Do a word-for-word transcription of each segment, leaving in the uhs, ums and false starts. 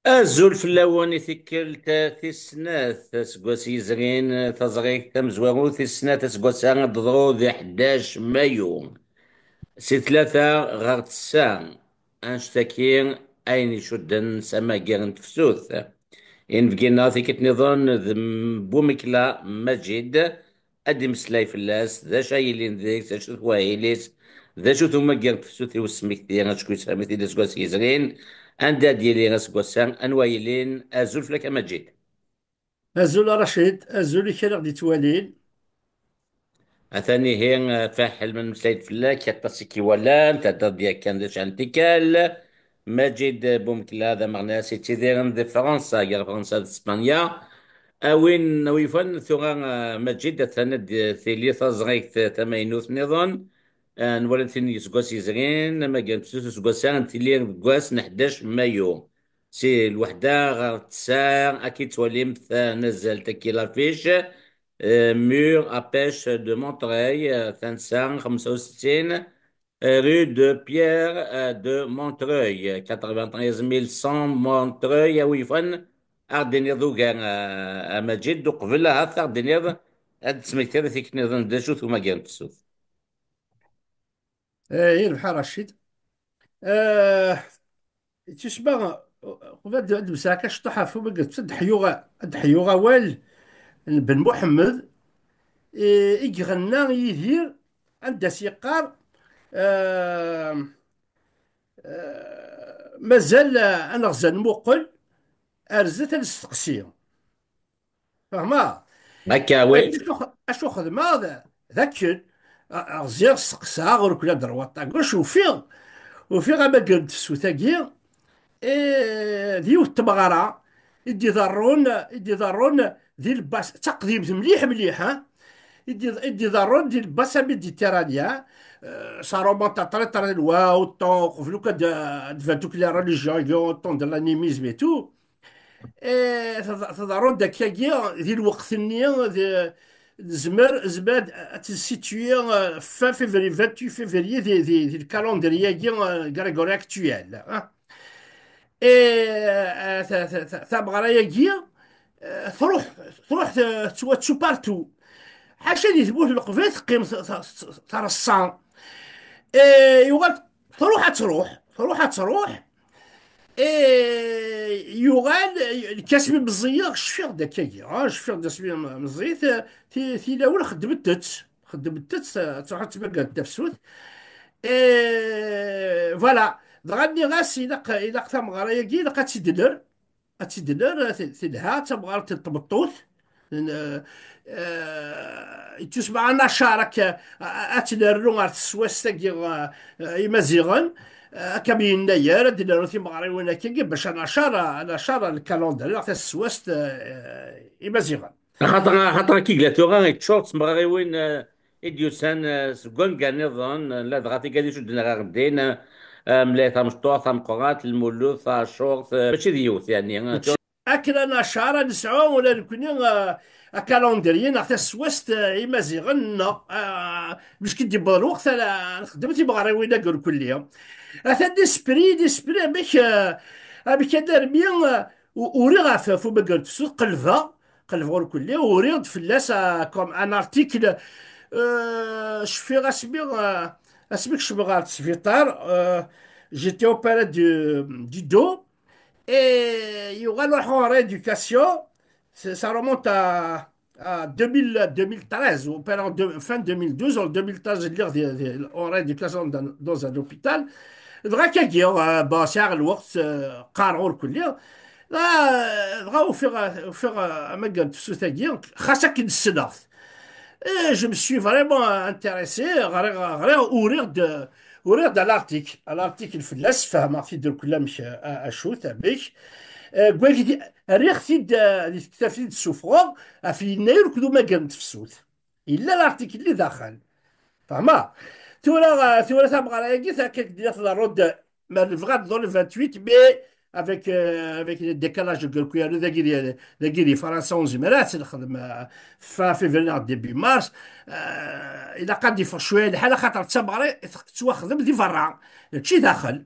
Azul fell-awen i tikkelt tis snat aseggas yezrin, taẓrigt tamezwarut tis snat aseggas-a ad d-teḍru di ḥdac mayu, si tlata ɣer tsa, annect-agi ayen icudden s amager n tefsut. Inebgi-nneɣ tikkelt nniḍen d Bumekla Maǧid, ad d-imeslay fell-as, d acu ay yelin deg-s, d acu-t wahil-is, d acu-t umager n tefsut i usmekti, acku yesɛa-t-id aseggas yezrin, anda ad yili aseggas-a, anwa yelin? Azul fell-ak a Maǧid. Azul a Racid, azul i kra ɣ-d-ittwalin. Atan ihi, eh, Faḥel ma nmeslay-d fell-ak, aṭas i k-iwalan, thedder-d yakan d acu n tikkal. Maǧid Bumekla d ameɣnas yettidiren di Fransa, gar Fransa d Spanya. A win, a wi yufan tura, eh, Maǧid, atan ad d-tili taẓrigt tamaynut nniḍen. Eh, nwala tin n useggas yezrin, amager n tefsut useggas-a, ad tili deg wass n ḥdac mayu. Si lweḥda ɣer tesɛa, akka i tettwalimt tanazalt-agi, l'affiche, eh, Mur à pêche de Montreuil, eh, tansa xemsa u settin, eh, rue de Pierre, eh, de Montreuil, quatre-vingt-treize mille cent Montreuil, a wi yufan, ad ɣ-d-tiniḍ ugar, eh, a Maǧid, uqbel ahat ad ɣ-d-tiniḍ, ad d-tesmektiḍ i tikkelt nniḍen d acu-t umager n tefsut. Eh, yerbeḥ a Racid. Eh, yettusma, qbel ad, ad d-mseɣ akka ciṭuḥ ɣef umager n tefsut, ad d-ḥyuɣ, ad d-ḥyuɣ awal n Ben Muḥemmed, eh, i iɣenna Yidir, anda s-yeqqar, eh, eh, mazal, eh, ad neɣzi ad nmuqel ar zdat ad nesteqsi. Fehmeɣ? Akka, oui. Acu x-, acu xedmeɣ d, d akken, a-, ɣziɣ, steqsaɣ, ur kla droite à gauche, ufiɣ, ufiɣ amager n tefsut-agi, eh, d yiwet n tmeɣra i d-iḍerrun, i d-iḍerrun di lebas, d taqdimt mliḥ, mliḥ, ha? I d-, i d-iḍerrun di lebas améditerranéen, eh, ça remonte à très, très loin, au temps, qbel akk ad, ad d-ban toutes les religions, au temps de l'animisme et tout. Eh, tḍ-, tḍerru-d akkagi di lweqt-nni, d-, nezmer, nezmer ad, ad tt-nessitui, eh, fin février, vingt-huit février di, di, di lkalandri-agi, eh, grégorien actuel, ah. Eh, eh, ta-, ta-, ta-, tameɣra-agi, eh, truḥ, truḥ, eh, tettwattu partout. Ḥaca di tmurt n Leqbayel teqqim t-, t-, t-, treṣṣa. Eh, yuɣal truḥ ad truḥ, truḥ ad truḥ. Eh, yuɣal, eh, nekk asmi meẓẓiyeɣ, cfiɣ-d akkagi, ah, cfiɣ-d asmi meẓẓiyet, eh, ti-, tilawin xeddment-tt, xeddment-tt, eh, ad truḥ ad tmager tafsut. Eh, voilà. Dɣa nniɣ-as, ilaq, ilaq tameɣra-agi, ilaq ad tt-id-nerr, ad tt-id-nerr, t-, telha, d tamɣart n tmeṭṭut. N-, eh, yettusma anacar akka, a-, a-, ad tt-nernu ɣer teswast-agi, eh, eh, Imaziɣen, eh, akka mi yennayer, ad d-nernu timeɣriwin akkagi, bac anacar, anacar n lkalandri neɣ taswast, eh, Imaziɣen. Axaṭer, axaṭer akka i yella tura, yeččur d tmeɣriwin, eh, i d-yusan, eh, seg wanga nniḍen, eh, ladɣa tigad icudden ɣer ddin, eh, eh, mlay tameṭṭut, tameqqrant, lmulud, taɛcurt, eh, mačči d yiwet, yani, eh, akken ad nacar, ad nesɛu ula d nekkni, eh, akalendriye neɣ taswast, eh, Imaziɣen, neɣ, eh, bac k-id-yewweḍ lweqt, ad nexdem timeɣriwin-agi irkelli. Atan l'esprit, l'esprit, amek, eh, amek ad narmi, eh, u-, uriɣ ɣef, ɣef umager n tefsut, qelbeɣ, qelbeɣ irkelli, uriɣ-d fell-as, ah, comme un article, euh, cfiɣ asmi, ah, asmi kecmeɣ ɣer tesbiṭar, euh, j'étais opéré du, du dos, et yuɣal ruḥeɣ en rééducation, ça, ça remonte à, à deux mille, deux mille treize, opéré en deux, fin deux mille douze, en deux mille treize, lliɣ di, di, en rééducation dans, dans un hôpital. Dɣa akka giɣ, euh, bon, sɛiɣ lweqt, euh, qqareɣ irkelli. Dɣa, dɣa ufiɣ, ufiɣ, euh, amager n tefsut-agi, xas akken ssneɣ-t. Eh, je me suis vraiment intéressé, ɣriɣ, ɣriɣ, uriɣ-d, uriɣ-d à l'article, à l'article fell-as, fehmeɣ-t-id irkelli amek, a-, acu-t, amek. Eh, deg wagi di-, rriɣ-t-id, eh, di tektabt i d-ssufɣeɣ, ɣef yennayer akked umager n tefsut. Yella l'article-nni daxel. Fehmeɣ. Tura, eh, tura tameɣra-agi, akka d-, tḍerru-d, ma nebɣa ad tḍerru le vingt-huit, mais avec, euh, avec le décalage de Guercuero, dagi di, dagi di Fransa, ur nezmir ad tt-nexdem, euh, fin février neɣ début mars, euh, ilaq ad d-yeffeɣ cwiya lḥal, axaṭer d tameɣra tettwaxdem di berra, mačči daxel.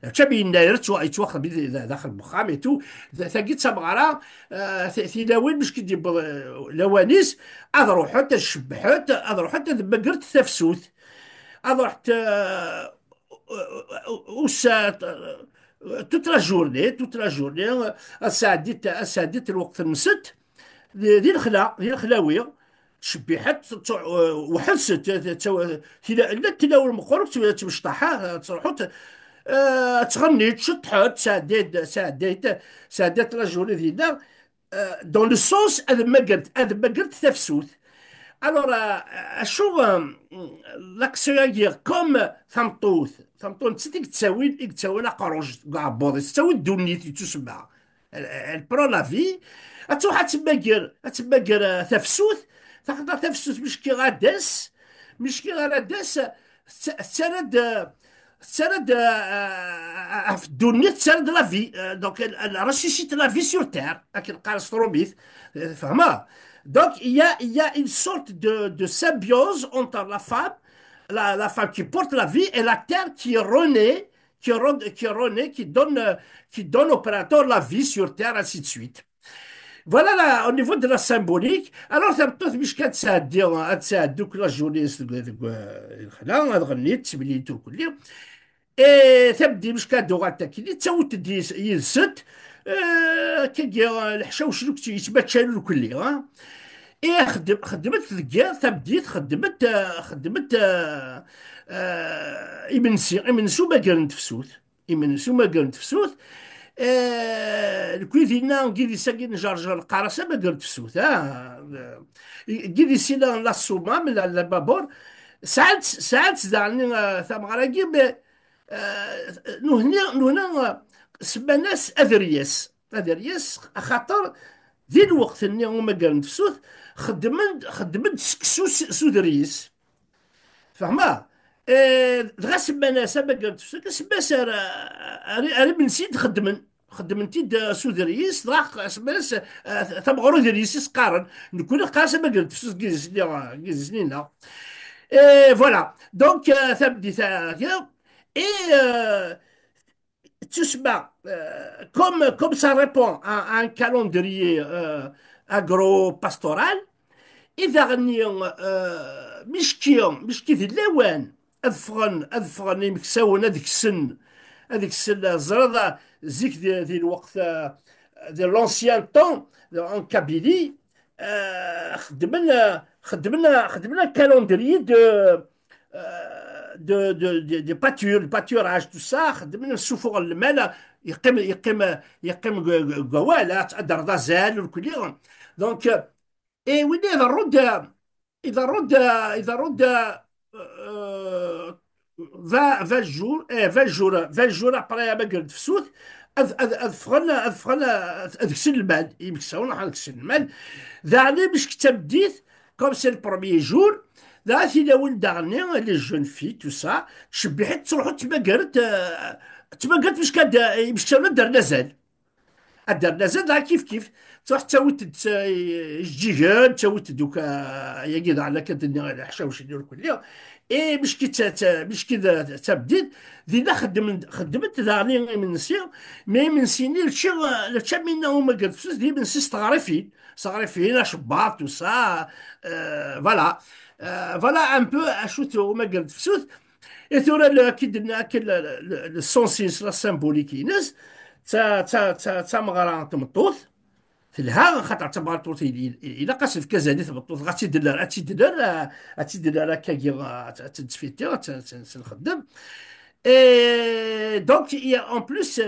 Mačči am yennayer yettwa-, yettwaxdem d-, d-, daxel n wexxam et tout. D-, tagi d tameɣra, eh, t-, tilawin mec ki d-yewweḍ, eh, lawan-is, ad ruḥent, ad cebbḥent, ad ruḥent ad mmagrent tafsut. Ad ruḥent, eh, ussa, toute la journée, toute la journée, eh, ad sɛeddint, ad sɛeddint lweqt-nsent di, di lexla, di lexlawi. Cebbiḥet, tt-, tt-, weḥd-sent, t-, tt-, tila, llant tilawin meqqar, tt-, ttmecṭaḥa, ttruḥut, eh, ttɣennit, ceṭṭḥet, sɛeddayt, sɛeddayt, sɛeddayt la journée dinna, eh, dans le sens ad mmagrent, ad mmagrent tafsut. Alors, eh, acu, eh, l'action-agi, comme tameṭṭut, tameṭṭut nettat i yettawin, i yettawin aqerruj deg uɛebbuḍ-is, tettawi ddunit, yettusemma. Elle, elle prend la vie, ad truḥ ad temmager, ad temmager, eh, tafsut, taxaṭer tafsut mecki ɣadas, mecki ɣadas, tett-, tettarra-d, tettarra-d, eh, ɣef ddunit, tettarra-d la vie, eh, donc elle, elle ressuscite la vie sur terre, akken qqaren s trumit, eh, tfehmeḍ? Donc il y a, il y a une sorte de, de symbiose entre la femme, la, la femme qui porte la vie et la terre qui renaît, qui re-, qui renaît, qui donne, euh, qui donne au printemps la vie sur terre, ainsi de suite. Voilà, là, au niveau de la symbolique. Alors, tameṭṭut mecki ad tɛeddi, ad tɛeddi akk la journée deg, deg, eh, lexla, ad ɣennint, ttemlilint irkelli. Et tameddit mecki ad d-tuɣal akkenni, ttawint-d yis-, yid-sent, eh, akkagi, eh, leḥcawcen akk yettmaččan irkelli, hein. Et xeddem-, xeddment deg yiḍ, tameddit, xeddment, eh, xeddment, eh, eh, imensi, imensi umager n tefsut. Imensi umager n tefsut. Eh, la cuisine-a n yidis-agi n Ǧerǧer, neqqar-as amager n tefsut, ah, eh, n yidis-ina la Soummam, la, la Babor, sɛant, sɛant daɣen, eh, tameɣra-agi, mais, eh, nuhni, nuhna, eh, semman-as aderyas. Aderyas, axaṭer di lweqt-nni umager n tefsut, xeddmen, xeddmen-d seksu s, s uderyas. Tfehmeḍ? Eh, dɣa semman-as amager n tefsut, semman-as ar, ar, ar imensi i d-xeddmen. Xeddmen-t-id, eh, s uderyas, dɣa semman-as, eh, tameɣra uderyas i s-qqaren. Nekkni neqqar-as amager n tefsut deg yidis-nni, deg yidis-nni-nneɣ. Eh, voilà. Donc, eh, tameddit-a, et, eh, ttusemma, euh, comme, comme ça répond à, à un calendrier, euh, agro-pastoral, i daɣen-nni, euh, mecki, mecki di lawan ad ffɣen, ad ffɣen imeksawen, ad kksen, ad kksen, euh, ẓriḍ, euh, zik di, di lweqt, euh, de l'ancien temps, de, en Kabylie, euh, xeddmen, euh, xeddmen, xeddmen un calendrier de, euh, de, de, de, de pâture, de pâturage, tout ça, xeddmen, ssufuɣen lmal, yeqqim, yeqqim, yeqqim g-, g-, g-, awal, ad, ad d-terreḍ azal, ur kulli. Donc, euh, et win iḍerru-d, iḍerru-d, iḍerru-d, euh, vingt, vingt jours, eh, vingt jours, vingt jours après amager n tefsut, ad, ad, ad ffɣen, ad ffɣen, ad, ad ksen lmal, imeksawen ad ksen lmal. Daɣen, mecki d tameddit, comme c'est le premier jour, dɣa tilawin daɣen, les jeunes filles, tout ça, ttcebbiḥent, ttruḥunt ttmagarent, euh, ttmagarent mecki ad, imeksawen ad d-rren azal. Ad d-rren azal, dɣa kif kif. Truḥ ttawint-d, eh, ijeǧǧigen, ttawint-d akk, eh, yagi daɣen akka d-nniɣ leḥcawcin ur kulli. Eh, mecki d ta-, ta-, mecki d, d tameddit, dinna xeddmen, xeddment daɣen imensi, mais imensi-nni, mačči, eh, mačči am winna umager n tefsut, d imensi s teɣrifin, s teɣrifin, acebbaḍ, tout ça, euh, voilà. Euh, voilà un peu acu-t umager n tefsut. I tura, le, ki d-, akken le, le, le sens-ines, la symbolique-ines, d ta-, d ta-, d ta-, d tameɣra n tmeṭṭut, telha, xaṭer d tameɣra n tmeṭṭut, il-, il-, ilaq ad s-tefk azal i tmeṭṭut, dɣa ad tt-id-nerr, ad tt-id-nerr, ad tt-id-nerr akkagi, ad tt-, ad tt-nettfiti, ad tt-, ad tt-, ad tt-nxeddem. Et donc, il y a, en plus,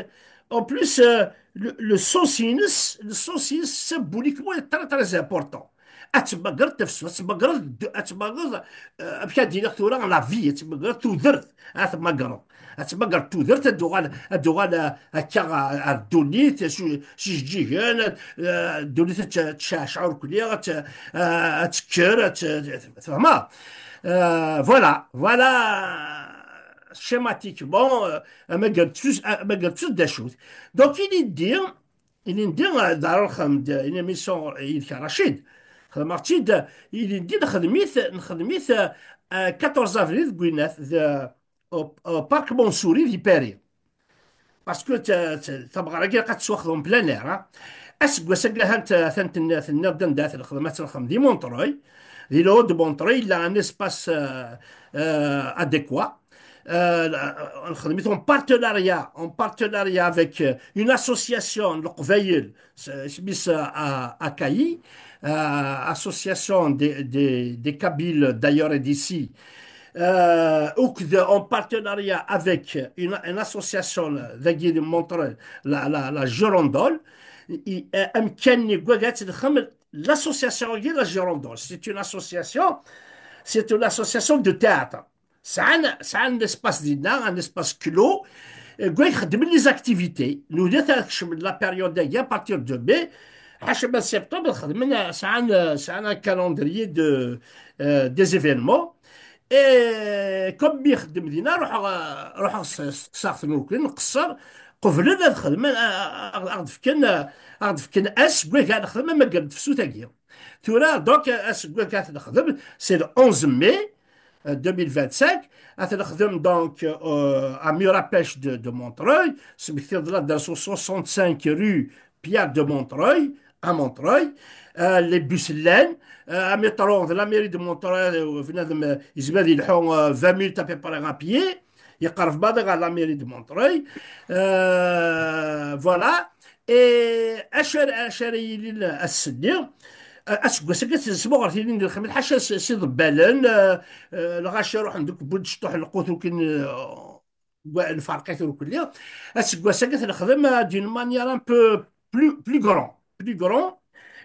en plus, euh, le, le sens-ines, le sens-ines, symboliquement, est très, très important. Ad temmagreḍ tafsut, ad temmagreḍ ddu-, ad temmagreḍ, eh, amek ad d-iniɣ tura, la vie, ad temmagreḍ tudert, ad temmagreḍ. Ad temmagreḍ tudert, ad d-tuɣal, ad d-tuɣal, eh, akka, eh, ar ddunit, s, s ijeǧǧigen, eh, ddunit ad t-, tecceɛceɛ urkelli, ad t-, eh, ad tekker, ad t-, tfehmeḍ? Eh, voilà, voilà, schématiquement, eh, amager n tefsut, amager n tefsut d acu-t. Donc, ilindi, Ilindi, eh, d arxem-d, une émission yid-k a Rachid. Xedmeɣ-tt-id, ilindi nexdem-it, nexdem-it, eh, quatorze avril deg winat, de, au, au Parc Monsouri di Paris. Parce que ta- ta- tameɣra-agi ilaq ad tettwaxdem en plein air, hein. Aseggas-agi, ha-t-, ha-t-, tenniḍ-d anda ara t-nexdem, ad t-nexdem di Montreuil, di le Haut de Montreuil, il y a un espace, euh, euh, adéquat. Euh, nexdem-it en partenariat, en partenariat avec, euh, une association, Leqbayel, s-, isem-is, euh, A-, AKI, euh, Association des, des, des Kabyles d'ailleurs et d'ici, euh, ou que de- en partenariat avec une, une association dagi de Montreuil, la, la, la Girondole, i, euh, amkan-nni deg wagat de Xemel, l'association-agi, la Girondole, c'est une association, c'est une association de théâtre. Sɛan, sɛan un espace dinna, un espace clos, euh, deg wayen xeddmen les activités. Nudi ad kecmen la période-agi à partir de mai, ḥaca ma septembre, xedmen, sɛan, sɛan un calendrier de, euh, des événements. Et comme mi xeddem dinna, ruḥeɣ, ruḥeɣ s-, s-, steqsaɣ-ten urkul, nqeṣṣer, qeblen ad xedmen, a, a, a, ad fken, ad fken ass deg wayen nexdem amager n tefsut-agi. Tura, donc, ass deg wayen ad nexdem, c'est le onze mai, euh, deux mille vingt-cinq, ad nexdem donc, euh, à Mur à Pêche de, de Montreuil, smektiɣ-d l'adresse au soixante-cinq rue Pierre de Montreuil, à Montreuil, euh, les bus llan, euh, à métro de la mairie de Montreuil, euh, bnadem, euh, yezmer ad yelḥu, euh, vingt minutes à peu près à pied, yeqreb maḍi ɣer la mairie de Montreuil. Euh, voilà. Et acu ara, acu ara yilin ass-nni? Euh, aseggas-agi ad tt-nesmuɣer tilin di lxemil, ḥaca s, s iḍebbalen, euh, euh, lɣaci ruḥen deg wwin-d ciṭuḥ n lqut, ur kin, euh, wa-, nferq-it ur kulli. Aseggas-agi ad t-nexdem, euh, d'une manière un peu plus, plus grand, plus grand.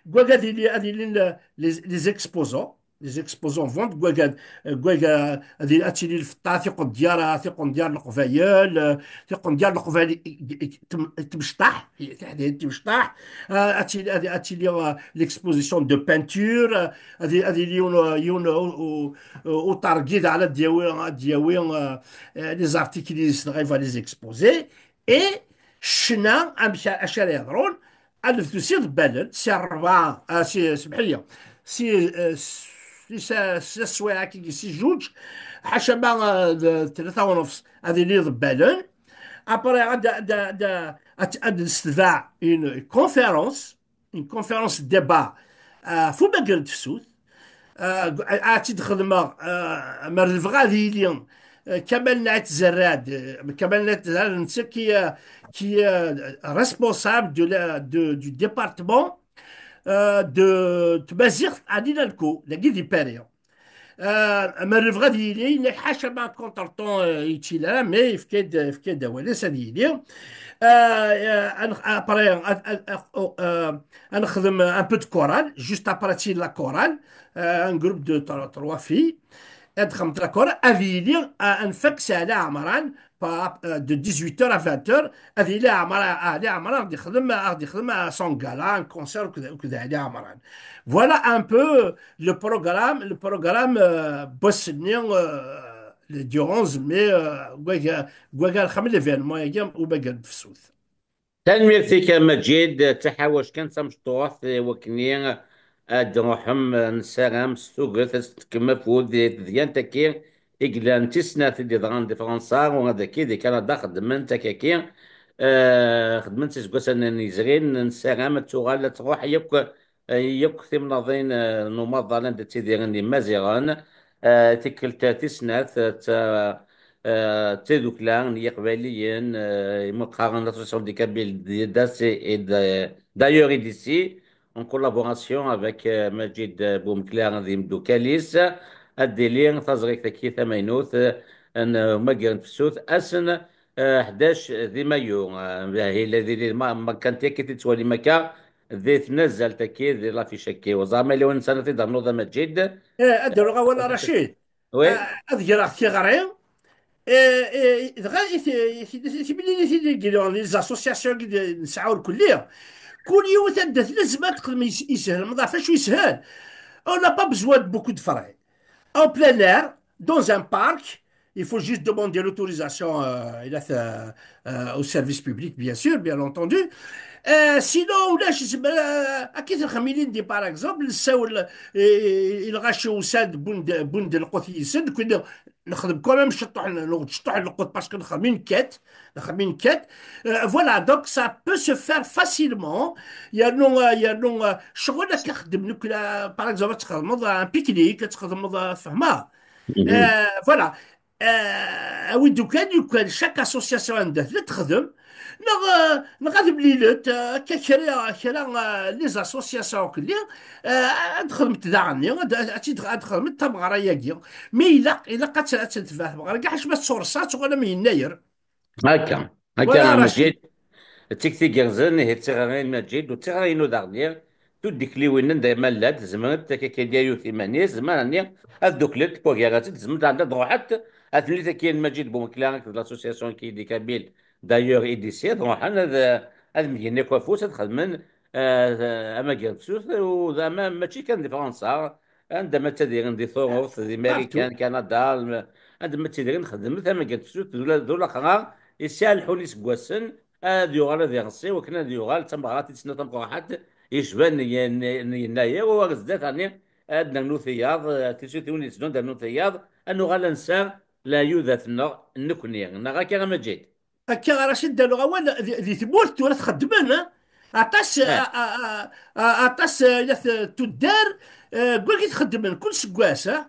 Deg wagad ad ili-, ad ilin, euh, les, les exposants, les exposants vendent, deg wagad, euh, deg wagad ad ili-, ad tili lfeṭṭa, tiqendyar, tiqendyar n Leqbayel, euh, tiqendyar n Leqbayel i, i, i, tem-, timecṭaḥ, tiḥdayin timecṭaḥ, euh, ad tili, ad, ad tili, euh, l'exposition de peinture, euh, ad, ad ili yiwen, yiwen, euh, u-, u-, uṭergid ara d-yawi, ad d-yawi, euh, euh, les articles-is, dɣa il va les exposer. Et ccna, amek a-, acu ara yeḍrun, ad nebdu s iḍebbalen, si rebɛa, ah, si, semḥ-iyi, si, euh, si sa-, si sswayeɛ akkagi, si juǧ, ḥaca ma, euh, d tlata u nefs, ad ili iḍebbalen. Après, ad, ad, ad, ad, ad nestedbeɛ une conférence, une conférence de débat, euh, ɣef umager n tefsut. Euh, ad tt-id-xedmeɣ, euh, ma lebɣa ad yili, euh, Kamal Naɛit Zerrad, euh, Kamal Naɛit Zerrad, netta qui, euh, qui est, euh, responsable de la, de, du département, euh, de tmaziɣt à l'INALCO, dagi di Paris. Euh, ma lebɣa ad yili, ḥaca ma contretemps, euh, yettili ara, mais yefka-d, yefka-d awal-is ad yili. Euh, euh, ad nex-, après, ad, ad, ad, euh, ad nexdem un peu de chorale, juste après, c'est la chorale, euh, un groupe de tro-, trois filles. Ad xedment la chorale, ad yili, euh, ad nfak s Ali Ɛemran, pa-, euh, de dix-huit heures à vingt heures, ad yili Ɛemran, Ali Ɛemran ad yexdem, ad yexdem, euh, son gala, un concert akked, akked Ali Ɛemran. Voilà un peu le programme, le programme, euh, n wass-nni, euh, le, du onze mai, euh, deg waga, deg waga lxemla, l'événement-agi, umager n tefsut. Tanemmirt-ik a Maǧid, d taḥawact kan d tamecṭuḥt, i wakken ad d-nruḥem, nessaram s tuget ad s-tefkem afud i tedyant-agi i yellan d tis snat i d-yeḍran di Fransa, u ad-, akka di Kanada xeddment akkaki, eh, xeddment iseggasen yezrin, nessaram ad tuɣal ad truḥ yakk, eh, yakk timnaḍin, eh, n umaḍal anda ttidiren Imaziɣen, eh, tikkelt tis snat, eh, d ta-, eh, d tadukla n Yiqbayliyen, eh, imi qqaren l'Association des Kabyles d'Asse et de, d'ailleurs et d'ici, en collaboration avec, euh, Maǧid Bumekla d yimdukal-is, ad d-tili taẓrigt-agi tamaynut, euh, n umager n tefsut, ass n, euh, ḥdac di mayu. Euh, ahil ad yili ma, ma kan akka i t-id-tettwalim akka, di tnazzalt-agi, di l'affiche-agi. Ur ẓriɣ ma yella win sani ad t-id-ternuḍ a Maǧid. Eh, ad d-rreɣ awal a Racid. Oui. Ah, ad greɣ tiɣri. Eh, eh, dɣa i t-, i t-, i t-, i timlilit i d-gren, les associations i d-, nesɛa ur kulli. Kul yiwet anda tella tzemmer ad texdem is-, ishel, meḍ ɣef acu yeshel. On n'a pas besoin de beaucoup de frais. En plein air, dans un parc, Il faut juste demander l'autorisation, euh, il a fait, euh, euh, au service public, bien sûr, bien entendu. Euh, sinon, ulac, euh, akka i t-nxeddem ilindi, par exemple, nessawel, eh, i lɣaci usan-d, wwin-d, wwin-d lqut yid-sen, nekkni nexdem quand même ciṭṭuḥ n, ciṭṭuḥ n lqut, parce que nexdem une quête, nexdem une quête. Euh, voilà, donc ça peut se faire facilement. Yernu, euh, yernu, euh, ccɣel akka xeddem, nekkni, euh, par exemple, ad txedmeḍ un pique-nique, ad txedmeḍ, euh, tfehmeḍ. Euh, voilà. Euh, awi-d ukan, yukan, chaque association anda tella texdem, neɣ, euh, neɣ ad mlilet, euh, akka kra, kra, euh, les associations akk-nni, euh, ad xedment daɣen-nni, ad, ad, ad, ad xedment tameɣra-agi. Mi ilaq, ilaq ad tt-, ad tt-tebɛet tmeɣra-agi, ḥaca ma d tursaḍ, tuɣal am yennayer. Akka, akka, voilà, a Racid. Maǧid. D tikti igerrzen, ihi d tiɣri n Maǧid, u d tiɣri-inu daɣen. Tuddiklin-nni anda ma llant, zemrent akka kan ad yawit iman-is, zemrent ad dduklent, twagarent-tt, zemrent ad ruḥent, atni tagi n Maǧid Bumekla akked l'association Kidi Kabyle, d'ailleurs, I D C, ad ruḥen ad, ad mgen akk afus, ad xedmen, eh, amager n tefsut, u d ama mačči kan di Fransa, anda ma ttadiren di Tuṛuft, di Marikan, Kanada, anda ma ttidiren, xedmen amager n tefsut, d ula, d ulaxra, i sɛan lḥun iseggasen, ad yuɣal ad iɣessi, wakken ad yuɣal d tameɣra tis snat tameqqrant, yecban n, n, n yennayer, u ar zdat, ɛni, ad nernu tiyaḍ, eh, tisutiwin yettedun ad nernu tiyaḍ, ad nuɣal ad nesɛu leɛyudat-nneɣ nekkni, neɣ akka, a Maǧid? Akka, a Racid, d-aruɣ awal, di, di tmurt tura txeddmen, eh? Aṭas, eh, a, a, a, aṭas, eh, la t-, tuddar, eh, deg wagi txeddmen kul seggas, eh?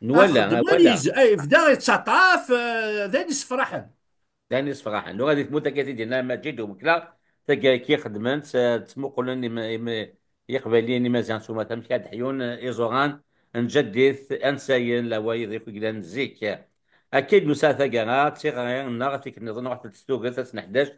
Nwala, xeddmen, nwala. Yebda yettaṭṭaf, eh, d ayen yessefraḥen. D ayen yessefraḥen. Nuɣal di tmurt akka i d-yenna Maǧid Umekla, tagi akka i xeddmen, tt-, ttmuqulen im-, im-, Iqbayliyen Imaziɣen s umata, amek ad ḥyun, eh, iẓuran n tjaddit, ansayen, lawayeḍ akk i yellan zik. Akka i d-nusa taggara, d tiɣri-nneɣ tikkelt nniḍen, ruḥet-d s tuget, ass n ḥdac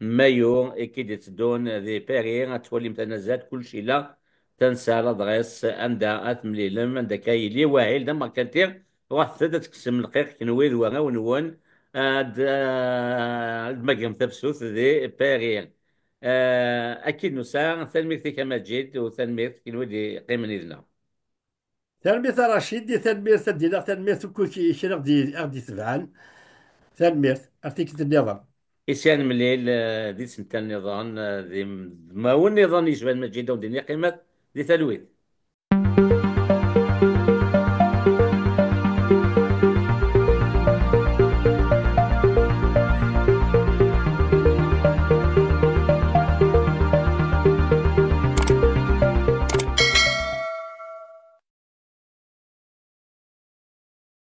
n mayu, i k-id-itteddun di Paris, ad twalim tanazalt, kullec ila tansa, l'adresse, anda ad temlilem, anda akka yili wahil d amerkanti, ruḥet-d ad tekksem lqiq kenwi d warraw-nwen, ad, ad d-tmagrem tafsut di Paris. Eh, akka i d-nusa, tanemmirt-ik a Maǧid, u tanemmirt kenwi d-yeqqimen yid-neɣ. Tanemmirt a Racid, tanemmirt a Dina, tanemmirt akk i kra i ɣ-d-itebɛen. Tanemmirt, ar tikkelt nniḍen. Isi ad nemlil, eh, di tsental nniḍen, eh, d im-, d mawen nniḍen yecban Maǧid, u din iqqimet di talwit.